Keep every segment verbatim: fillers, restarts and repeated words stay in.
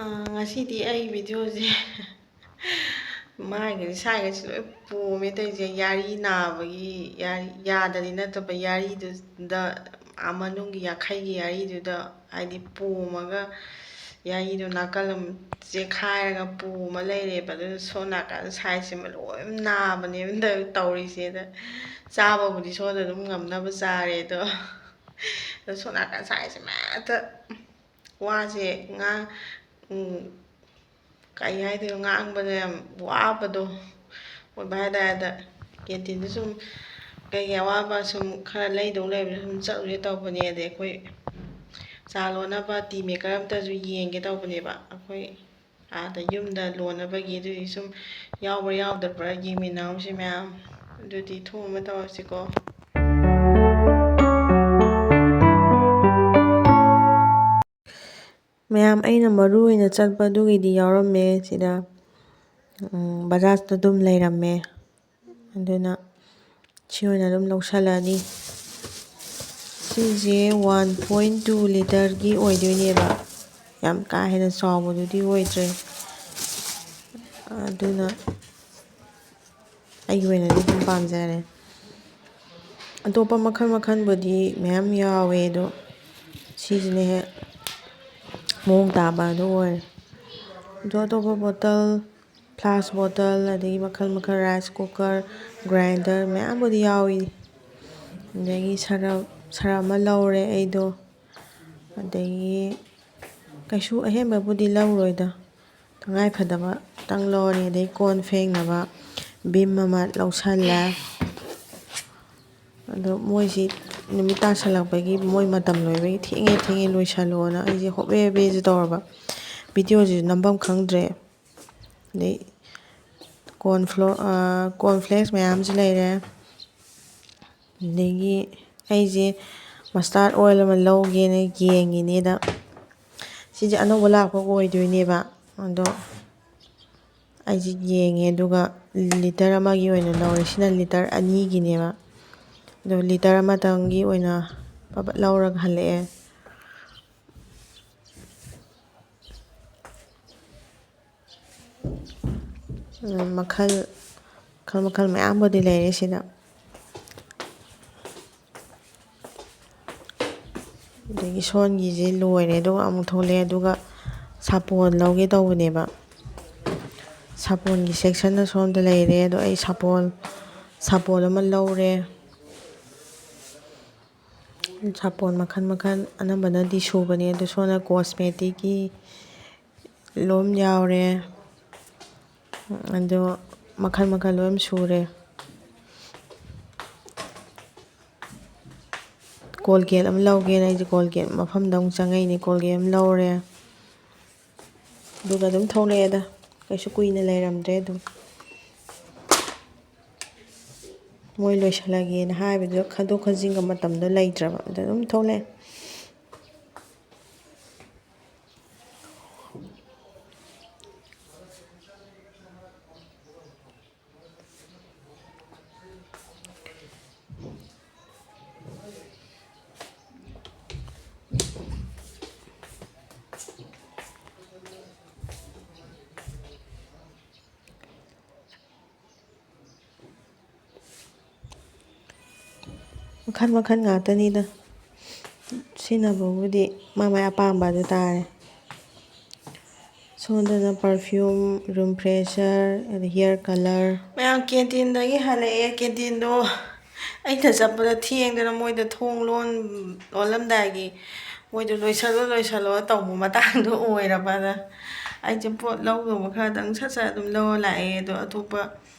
ꯑꯥ, ꯉꯁꯤꯗꯤ ꯑꯩ videoꯁꯦ ꯃꯥꯏꯒꯁꯦ ꯁꯥꯏꯒꯁꯦ ꯂꯣꯏ ꯄꯣꯝꯃꯦ ꯇꯧꯔꯤꯁꯦ꯫ ꯌꯥꯔꯤ ꯅꯥꯕꯒꯤ, ꯌꯥꯔꯤ, ꯌꯥꯗꯗꯤ ꯅꯠꯇꯕ, ꯌꯥꯔꯤꯗꯨꯗ, ꯑꯥ ꯃꯅꯨꯡꯒꯤ ꯌꯥꯈꯩꯒꯤ ꯌꯥꯔꯤꯗꯨꯗ ꯍꯥꯏꯗꯤ ꯄꯣꯝꯃꯒ, ꯌꯥꯔꯤꯗꯣ ꯅꯥꯀꯜ ꯑꯃ ꯆꯦꯛꯈꯥꯏꯔꯒ ꯄꯣꯝꯃ ꯂꯩꯔꯦꯕ꯫ ꯑꯗꯨꯅ ꯁꯣꯝ ꯅꯥꯀꯟ sideꯁꯤꯃ ꯂꯣꯏ ꯅꯥꯕꯅꯦꯕ ꯇꯧꯔꯤꯁꯦ꯫ ꯑꯗ ꯆꯥꯕꯕꯨꯗꯤ ꯁꯣꯝꯗ ꯑꯗꯨꯝ ꯉꯝꯅꯕ ꯆꯥꯔꯦ ꯑꯗꯣ꯫ ꯑꯗꯣ ꯁꯣꯝ ꯅꯥꯀꯟ sideꯁꯤꯃ ꯍꯦꯛꯇ ꯋꯥꯁꯦ ꯉꯥꯡ-, ꯎꯝ, ꯀꯩ ꯍꯥꯏꯗꯣꯏꯅꯣ, ꯉꯥꯡꯕꯗ ꯌꯥꯝ ꯋꯥꯕꯗꯣ ꯑꯣꯏꯕ ꯍꯥꯏꯇꯥꯔꯦ꯫ ꯑꯗ canteen ꯁꯨꯝ ꯀꯩꯒꯤ ꯑꯋꯥꯕ ꯁꯨꯝ ꯈꯔ ꯂꯩꯗꯧ ꯂꯩꯕꯗꯣ ꯁꯨꯝ ꯆꯠꯂꯨꯒꯦ ꯇꯧꯕꯅꯦ꯫ ꯑꯗꯩ ꯑꯩꯈꯣꯏ ꯆꯥ ꯂꯣꯟꯅꯕ tea maker ꯑꯝꯇꯁꯨ ꯌꯦꯡꯒꯦ ꯇꯧꯕꯅꯦꯕ, ꯑꯩꯈꯣꯏ ꯑꯥꯗ ꯌꯨꯝꯗ ꯂꯣꯟꯅꯕꯒꯤ꯫ ꯑꯗꯨꯒꯤ ꯁꯨꯝ ꯌꯥꯎꯕ꯭ꯔꯥ ꯌꯥꯎꯗꯕ꯭ꯔꯥ ꯌꯦꯡꯃꯤꯟꯅꯍꯧꯁꯤ ꯃꯌꯥꯝ꯫ ꯑꯗꯨꯗꯤ ꯊꯣꯡ ꯑꯃ ꯇꯧꯔꯁꯤꯀꯣ꯫ ꯃꯌꯥꯝ, ꯑꯩꯅ ꯃꯔꯨ ꯑꯣꯏꯅ ꯆꯠꯄ ꯑꯗꯨꯒꯤꯗꯤ ꯌꯥꯎꯔꯝꯃꯦ ꯁꯤꯗ꯫ ꯎꯝ, Bajajꯇ ꯑꯗꯨꯝ ꯂꯩꯔꯝꯃꯦ꯫ ꯑꯗꯨꯅ ꯁꯤ ꯑꯣꯏꯅ ꯑꯗꯨꯝ ꯂꯧꯁꯜꯂꯅꯤ꯫ ꯁꯤꯁꯦ one point two litreꯒꯤ ꯑꯣꯏꯗꯣꯏꯅꯦꯕ꯫ ꯌꯥꯝ ꯀꯥ ꯍꯦꯟꯅ ꯆꯥꯎꯕꯗꯨꯗꯤ ꯑꯣꯏꯗ꯭ꯔꯦ꯫ ꯑꯗꯨꯅ ꯑꯩꯒꯤ ꯑꯣꯏꯅꯗꯤ ꯑꯗꯨꯝ ꯄꯥꯝꯖꯔꯦ꯫ ꯑꯇꯣꯞꯄ ꯃꯈꯜ ꯃꯈꯜꯕꯨꯗꯤ ꯃꯌꯥꯝ ꯌꯥꯎꯋꯦ, ꯑꯗꯣ ꯁꯤꯁꯤꯅ ꯍꯦꯛ ꯃꯑꯣꯡ ꯇꯥꯕ ꯑꯗꯨ ꯑꯣꯏꯔꯦ꯫ ꯑꯗꯣ ꯑꯇꯣꯞꯄ bottle, flask bottle, ꯑꯗꯒꯤ ꯃꯈꯜ ꯃꯈꯜ rice cooker, grinder ꯃꯌꯥꯝꯕꯨꯗꯤ ꯌꯥꯎꯏ꯫ ꯑꯗꯒꯤ ꯁꯔꯞ, ꯁꯔꯞ ꯑꯃ ꯂꯧꯔꯦ ꯑꯩꯗꯣ꯫ ꯑꯗꯒꯤ ꯀꯩꯁꯨ ꯑꯍꯦꯟꯕꯕꯨꯗꯤ ꯂꯧꯔꯣꯏꯗ, ꯇꯉꯥꯏ ꯐꯗꯕꯇꯪ ꯂꯧꯔꯅꯤ꯫ ꯑꯗꯩ ꯀꯣꯟ ꯐꯦꯡꯅꯕ vim ꯑꯃ ꯂꯧꯁꯜꯂꯦ꯫ ꯑꯗꯣ ꯃꯣꯏꯁꯤ ꯅꯨꯃꯤꯠ ꯇꯥꯁꯜꯂꯛꯄꯒꯤ, ꯃꯣꯏ ꯃꯇꯝ ꯂꯣꯏꯕꯒꯤ ꯊꯦꯡꯉꯦ, ꯊꯦꯡꯉꯦ, ꯂꯣꯏꯁꯜꯂꯣꯅ ꯑꯩꯁꯦ ꯍꯣꯕꯦ ꯍꯣꯕꯦꯁꯦ ꯇꯧꯔꯕ꯫ Videoꯁꯤꯁꯨ ꯅꯝꯐꯝ ꯈꯪꯗ꯭ꯔꯦ꯫ ꯑꯗꯩ corn flour, ꯑꯥ, corn flakes ꯃꯌꯥꯝꯁꯨ ꯂꯩꯔꯦ꯫ ꯑꯗꯒꯤ ꯑꯩꯁꯦ mustard oil ꯑꯃ ꯂꯧꯒꯦꯅ ꯌꯦꯡꯉꯤꯅꯦꯗ꯫ ꯁꯤꯁꯦ ꯑꯅꯧꯕ ꯂꯥꯛꯄ ꯑꯣꯏꯗꯣꯏꯅꯦꯕ꯫ ꯑꯗꯣ ꯑꯩꯁꯦ ꯌꯦꯡꯉꯦ, ꯑꯗꯨꯒ litre ꯑꯃꯒꯤ ꯑꯣꯏꯅ ꯂꯧꯔꯦ꯫ ꯁꯤꯅ litre ꯑꯅꯤꯒꯤꯅꯦꯕ꯫ ꯑꯗꯣ litre ꯑꯃꯇꯪꯒꯤ ꯑꯣꯏꯅ ꯄꯕꯠ ꯂꯧꯔꯒ ꯍꯜꯂꯛꯑꯦ꯫ ꯎꯝ, ꯃꯈꯜ, ꯃꯈꯜ ꯃꯈꯜ ꯃꯌꯥꯝꯕꯨꯗꯤ ꯂꯩꯔꯦ ꯁꯤꯗ꯫ ꯑꯗꯒꯤ ꯁꯣꯟꯒꯤꯁꯦ ꯂꯣꯏꯔꯦ, ꯑꯗꯨꯒ ꯑꯃꯨꯛ ꯊꯣꯛꯂꯛꯑꯦ꯫ ꯑꯗꯨꯒ ꯁꯥꯄꯣꯟ ꯂꯧꯒꯦ ꯇꯧꯕꯅꯦꯕ꯫ ꯁꯥꯄꯣꯟꯒꯤ ꯁꯦꯛꯁꯟꯅ ꯁꯣꯝꯗ ꯂꯩꯔꯦ꯫ ꯑꯗꯣ ꯑꯩ ꯁꯥꯄꯣꯟ, ꯁꯥꯄꯣꯟ ꯑꯃ ꯂꯧꯔꯦ꯫ ꯁꯥꯄꯣꯟ ꯃꯈꯜ ꯃꯈꯜ ꯑꯅꯝꯕꯅꯗꯤ ꯁꯨꯕꯅꯦ, ꯑꯗꯣ ꯁꯣꯝꯗ ꯀꯣꯁꯃꯦꯇꯤꯛꯀꯤ ꯂꯣꯏꯝ ꯌꯥꯎꯔꯦ꯫ ꯑꯗꯣ ꯃꯈꯜ ꯃꯈꯜ ꯂꯣꯏꯝ ꯁꯨꯔꯦ꯫ ꯀꯣꯜꯒꯦꯠ ꯑꯃ ꯂꯧꯒꯦꯅ ꯑꯩꯁꯦ ꯀꯣꯜꯒꯦꯠ ꯃꯐꯝꯗ ꯑꯃꯨꯛ ꯆꯪꯉꯛꯏꯅꯦ꯫ ꯀꯣꯜꯒꯦꯠ ꯑꯃ ꯂꯧꯔꯦ꯫ ꯑꯗꯨꯒ ꯑꯗꯨꯝ ꯊꯣꯛꯂꯛꯑꯦꯗ꯫ ꯀꯩꯁꯨ ꯀꯨꯏꯅ ꯂꯩꯔꯝꯗ꯭ꯔꯦ ꯑꯗꯨꯝ꯫ ꯃꯣꯏ ꯂꯣꯏꯁꯤꯜꯂꯒꯦꯅ ꯍꯥꯏꯕꯗꯨꯗ ꯈꯟꯗꯣꯛ ꯈꯟꯖꯤꯟꯒ ꯃꯇꯝꯗꯣ ꯂꯩꯇ꯭ꯔꯕ꯫ ꯑꯗꯨ ꯑꯗꯨꯝ ꯊꯣꯛꯂꯛꯑꯦ꯫ ꯃꯈꯜ ꯃꯈꯜ ꯉꯥꯛꯇꯅꯤꯗ꯫ ꯁꯤꯖꯤꯟꯅꯕꯕꯨꯗꯤ ꯃꯥ ꯃꯥꯏ ꯑꯄꯥꯝꯕ ꯑꯗꯨ ꯇꯥꯔꯦ꯫ ꯁꯣꯝꯗꯅ perfume, room freshener, ꯑꯗꯩ hair color꯫ ꯃꯌꯥꯝ ꯀꯦꯟꯇꯤꯟꯗꯒꯤ ꯍꯜꯂꯛꯑꯦ꯫ ꯀꯦꯟꯇꯤꯟꯗꯣ ꯑꯩꯅ ꯆꯠꯄꯗ ꯊꯦꯡꯗꯅ ꯃꯣꯏꯗ ꯊꯣꯡ ꯂꯣꯟ-, ꯂꯣꯜꯂꯝꯗꯥꯏꯒꯤ ꯃꯣꯏꯗꯣ "ꯂꯣꯏꯁꯜꯂꯣ, ꯂꯣꯏꯁꯜꯂꯣ" ꯇꯧꯕ ꯃꯇꯥꯡꯗꯣ ꯑꯣꯏꯔꯕ ꯑꯗ ꯑꯩꯁꯦ ꯄꯣꯠ ꯂꯧꯗꯧꯕ ꯈꯔꯗꯪ ꯁꯠ ꯁꯠ ꯑꯗꯨꯝ ꯂꯧꯔ ꯂꯥꯛꯑꯦ꯫ ꯑꯗꯣ ꯑꯇꯣꯞꯄ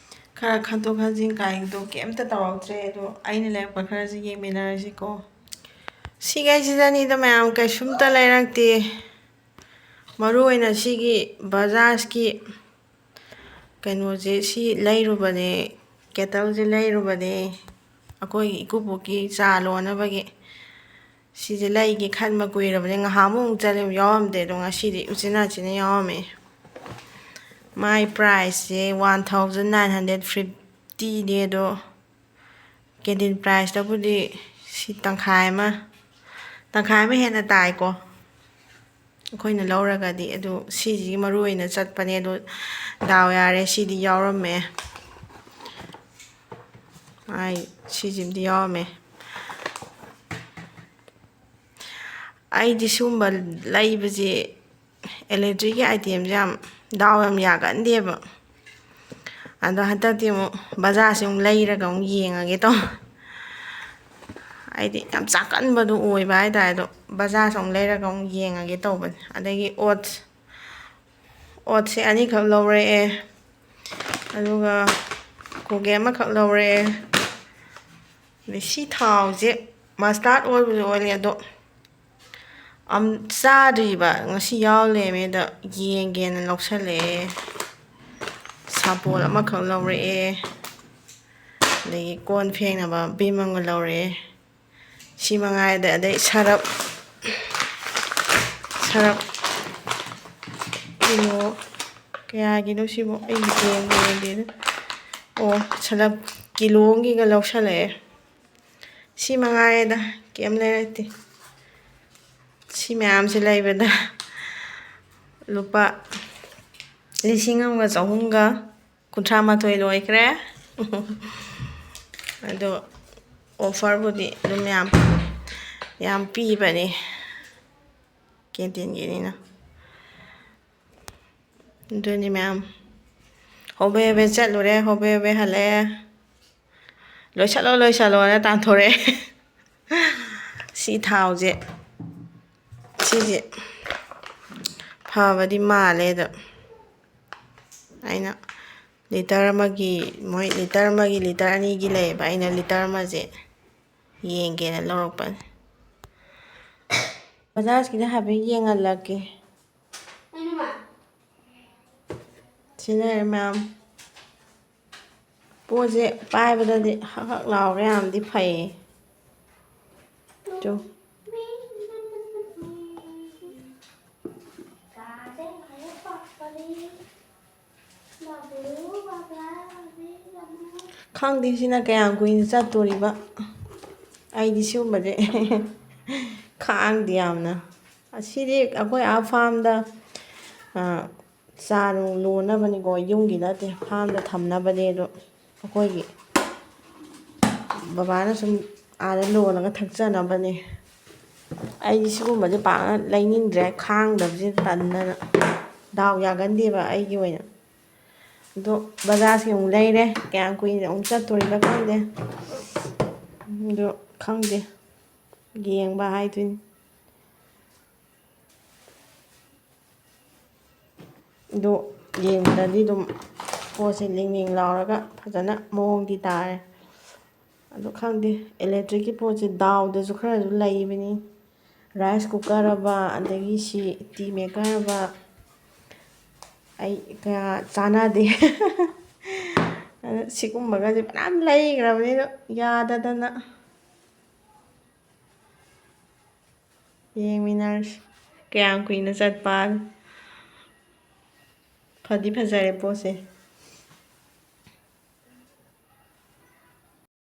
ꯈꯔ ꯈꯟꯗꯣꯛ ꯈꯟꯖꯤꯟ ꯀꯥꯏꯗꯣ ꯀꯩꯝꯇ ꯇꯧꯔꯛꯇ꯭ꯔꯦ꯫ ꯑꯗꯣ ꯑꯩꯅ ꯂꯩꯔꯛꯄ ꯈꯔꯁꯦ ꯌꯦꯡꯃꯤꯟꯅꯔꯁꯤꯀꯣ꯫ ꯁꯤꯈꯩꯁꯤꯗꯅꯤꯗ ꯃꯌꯥꯝ, ꯀꯩꯁꯨꯝꯇ ꯂꯩꯔꯛꯇꯦ꯫ ꯃꯔꯨ ꯑꯣꯏꯅ ꯁꯤꯒꯤ ꯕꯖꯥꯖꯀꯤ ꯀꯩꯅꯣꯁꯦ, ꯁꯤ ꯂꯩꯔꯨꯕꯅꯦ, ꯀꯦꯇꯜꯁꯦ ꯂꯩꯔꯨꯕꯅꯦ ꯑꯩꯈꯣꯏꯒꯤ ꯏꯀꯨꯕꯣꯛꯀꯤ ꯆꯥ ꯂꯣꯟꯅꯕꯒꯤ꯫ ꯁꯤꯁꯦ ꯂꯩꯒꯦ ꯈꯟꯕ ꯀꯨꯏꯔꯕꯅꯦ, ꯉꯍꯥꯟꯃꯨꯛ ꯑꯃꯨꯛ ꯆꯠꯂꯦ, ꯌꯥꯎꯔꯝꯗꯦ, ꯑꯗꯣ ꯉꯁꯤꯗꯤ ꯎꯆꯤꯟ ꯅꯥꯆꯤꯟꯅ ꯌꯥꯎꯔꯝꯃꯦ꯫ ꯃꯥꯏ priceꯁꯦ one thousand nine hundred fiftyꯅꯦ, ꯑꯗꯣ ꯀꯦꯟꯇꯤꯟ priceꯇꯕꯨꯗꯤ ꯁꯤ ꯇꯪꯈꯥꯏ ꯑꯃ, ꯇꯪꯈꯥꯏ ꯑꯃ ꯍꯦꯟꯅ ꯇꯥꯏꯀꯣ꯫ ꯑꯩꯈꯣꯏꯅ ꯂꯧꯔꯒꯗꯤ꯫ ꯑꯗꯨ ꯁꯤꯁꯤꯒꯤ ꯃꯔꯨ ꯑꯣꯏꯅ ꯆꯠꯄꯅꯦ꯫ ꯑꯗꯨ ꯗꯥꯎ ꯌꯥꯔꯦ, ꯁꯤꯗꯤ ꯌꯥꯎꯔꯝꯃꯦ꯫ ꯑꯩ ꯁꯤꯁꯤꯃꯗꯤ ꯌꯥꯎꯔꯝꯃꯦ꯫ ꯑꯩꯗꯤ ꯁꯤꯒꯨꯝꯕ ꯂꯩꯕꯁꯦ, electricꯀꯤ itemꯁꯦ ꯌꯥꯝ ꯗꯥꯎ ꯌꯥꯝ ꯌꯥꯒꯟꯗꯦꯕ꯫ ꯑꯗꯣ ꯍꯟꯗꯛꯇꯤ ꯑꯃꯨꯛ ꯕꯖꯥꯔꯁꯦ ꯑꯃꯨꯛ ꯂꯩꯔꯒ ꯑꯃꯨꯛ ꯌꯦꯡꯉꯒꯦ ꯇꯧ꯫ ꯑꯩꯗꯤ ꯌꯥꯝ ꯆꯥꯛꯀꯟꯕꯗꯣ ꯑꯣꯏꯕ ꯍꯥꯏꯇꯥꯔꯦ꯫ ꯑꯗꯣ ꯕꯖꯥꯔꯁꯦ ꯑꯃꯨꯛ ꯂꯩꯔꯒ ꯑꯃꯨꯛ ꯌꯦꯡꯉꯒꯦ ꯇꯧꯕꯅꯦ꯫ ꯑꯗꯒꯤ oats, oatsꯁꯦ ꯑꯅꯤꯈꯛ ꯂꯧꯔꯛꯑꯦ꯫ ꯑꯗꯨꯒ Colgate ꯑꯃꯈꯛ ꯂꯧꯔꯛꯑꯦ꯫ ꯑꯗꯩ ꯁꯤ ꯊꯥꯎꯁꯦ mustard oilꯕꯨꯗꯤ oilꯅꯦ, ꯑꯗꯣ ꯑꯝ ꯆꯥꯗ꯭ꯔꯤꯕ, ꯉꯁꯤ ꯌꯥꯎ ꯂꯩꯔꯝꯃꯦ꯫ ꯑꯗ ꯌꯦꯡꯒꯦꯅ ꯂꯧꯁꯜꯂꯛꯑꯦ꯫ ꯁꯥꯄꯣꯟ ꯑꯃꯈꯛ ꯂꯧꯔꯛꯑꯦ꯫ ꯑꯗꯒꯤ ꯀꯣꯟ ꯐꯦꯡꯅꯕ ꯚꯤꯝ ꯑꯃꯒ ꯂꯧꯔꯛꯑꯦ꯫ ꯁꯤ ꯃꯉꯥꯏꯗ꯫ ꯑꯗꯩ ꯁꯔꯞ, ꯁꯔꯞ ꯀꯤꯂꯣ ꯀꯌꯥꯒꯤꯅꯣ ꯁꯤꯕꯣ? ꯑꯩ ꯌꯦꯡꯕ ꯌꯦꯡꯗꯦꯗ꯫ ꯑꯣ, ꯁꯔꯞ ꯀꯤꯂꯣ ꯑꯃꯒꯤꯒ ꯂꯧꯁꯜꯂꯛꯑꯦ꯫ ꯁꯤ ꯃꯉꯥꯏꯔꯦꯗ, ꯀꯩꯝ ꯂꯩꯔꯛꯇꯦ꯫ ꯁꯤ ꯃꯌꯥꯝꯁꯦ ꯂꯩꯕꯗ ꯂꯨꯄꯥ ꯂꯤꯁꯤꯡ ꯑꯃꯒ ꯆꯍꯨꯝꯒ ꯀꯨꯟꯊ꯭ꯔꯥ ꯃꯥꯊꯣꯏ ꯂꯣꯏꯈ꯭ꯔꯦ꯫ ꯑꯗꯣ offerꯕꯨꯗꯤ ꯑꯗꯨꯝ ꯌꯥꯝ, ꯌꯥꯝ ꯄꯤꯕꯅꯦ ꯀꯦꯟꯇꯤꯟꯒꯤꯅꯤꯅ꯫ ꯑꯗꯨꯅꯤ ꯃꯌꯥꯝ, ꯍꯣꯕꯦ ꯍꯣꯕꯦ ꯆꯠꯂꯨꯔꯦ, ꯍꯣꯕꯦ ꯍꯣꯕꯦ ꯍꯜꯂꯛꯑꯦ꯫ ꯂꯣꯏꯁꯜꯂꯣ, ꯂꯣꯏꯁꯜꯂꯣꯅ ꯇꯥꯟꯊꯣꯔꯛꯑꯦ꯫ ꯁꯤ ꯊꯥꯎꯁꯦ, ꯁꯤꯁꯦ ꯐꯕꯗꯤ ꯃꯥꯜꯂꯦ꯫ ꯑꯗꯣ ꯑꯩꯅ ꯂꯤꯇꯔ ꯑꯃꯒꯤ, ꯃꯣꯏ ꯂꯤꯇꯔ ꯑꯃꯒꯤ, ꯂꯤꯇꯔ ꯑꯅꯤꯒꯤ ꯂꯩꯌꯦꯕ꯫ ꯑꯩꯅ ꯂꯤꯇꯔ ꯑꯃꯁꯦ ꯌꯦꯡꯒꯦꯅ ꯂꯧꯔꯛꯄꯅꯦ꯫ ꯕꯖꯥꯖꯀꯤꯗ ꯍꯥꯏꯐꯦꯠ ꯌꯦꯡꯍꯜꯂꯛꯀꯦ꯫ ꯁꯤ ꯂꯩꯔꯦ ꯃꯌꯥꯝ꯫ ꯄꯣꯠꯁꯦ ꯄꯥꯏꯕꯗꯗꯤ ꯍꯛ ꯍꯛ ꯂꯥꯎꯔꯒ ꯌꯥꯝꯗꯤ ꯐꯩꯌꯦ꯫ ꯆꯣ꯫ ꯈꯪꯗꯦ ꯁꯤꯅ ꯀꯌꯥꯝ ꯀꯨꯏꯅ ꯆꯠꯇꯣꯔꯤꯕ꯫ ꯑꯩꯗꯤ ꯁꯤꯒꯨꯝꯕꯁꯦ ꯈꯥꯡꯗꯦ ꯌꯥꯝꯅ꯫ ꯑꯁꯤꯗꯤ ꯑꯩꯈꯣꯏ ꯑꯥ ꯐꯥꯔꯝꯗ, ꯑ, ꯆꯥ ꯅꯨꯡ ꯂꯣꯟꯅꯕꯅꯤꯀꯣ, ꯌꯨꯝꯒꯤ ꯅꯠꯇꯦ, ꯐꯥꯔꯝꯗ ꯊꯝꯅꯕꯅꯦ꯫ ꯑꯗꯣ ꯑꯩꯈꯣꯏꯒꯤ ꯕꯕꯥꯅ ꯁꯨꯝ ꯑꯥꯗ ꯂꯣꯜꯂꯒ ꯊꯛꯆꯅꯕꯅꯦ꯫ ꯑꯩꯗꯤ ꯁꯤꯒꯨꯝꯕꯁꯦ ꯄꯥꯛꯅ ꯂꯩꯅꯤꯡꯗ꯭ꯔꯦ, ꯈꯥꯡꯗꯕꯁꯦ ꯇꯟꯗꯅ꯫ ꯗꯥꯎ ꯌꯥꯒꯟꯗꯦꯕ ꯑꯩꯒꯤ ꯑꯣꯏꯅ꯫ ꯑꯗꯣ ꯕꯖꯥꯖꯀꯤ ꯑꯃꯨꯛ ꯂꯩꯔꯦ꯫ ꯀꯌꯥꯝ ꯀꯨꯏꯅ ꯑꯃꯨꯛ ꯆꯠꯇꯣꯔꯤꯕ ꯈꯪꯗꯦ꯫ ꯑꯗꯣ ꯈꯪꯗꯦ, ꯌꯦꯡꯕ ꯍꯥꯏꯗꯨꯅꯤ꯫ ꯑꯗꯣ ꯌꯦꯡꯕꯗꯗꯤ ꯑꯗꯨꯝ ꯄꯣꯠꯁꯦ ꯂꯤꯡ ꯂꯤꯡ ꯂꯥꯎꯔꯒ ꯐꯖꯅ ꯃꯑꯣꯡꯗꯤ ꯇꯥꯔꯦ꯫ ꯑꯗꯣ ꯈꯪꯗꯦ, ꯏꯂꯦꯛꯇ꯭ꯔꯤꯛꯀꯤ ꯄꯣꯠꯁꯦ ꯗꯥꯎꯗꯁꯨ ꯈꯔꯁꯨ ꯂꯩꯕꯅꯤ꯫ ꯔꯥꯏꯁ ꯀꯨꯀꯔ ꯑꯕ, ꯑꯗꯒꯤ ꯁꯤ ꯇꯤ ꯃꯦꯀꯔ ꯑꯕ, ꯑꯩ ꯀꯌꯥ ꯆꯥꯟꯅꯗꯦ꯫ ꯑꯗ ꯁꯤꯒꯨꯝꯕꯒꯁꯦ ꯐꯅꯌꯥꯝ ꯂꯩꯈ꯭ꯔꯕꯅꯤ, ꯑꯗꯣ ꯌꯥꯗꯗꯅ꯫ ꯌꯦꯡꯃꯤꯟꯅꯔꯁꯤ ꯀꯌꯥꯝ ꯀꯨꯏꯅ ꯆꯠꯄ꯫ ꯐꯗꯤ ꯐꯖꯔꯦ ꯄꯣꯠꯁꯦ꯫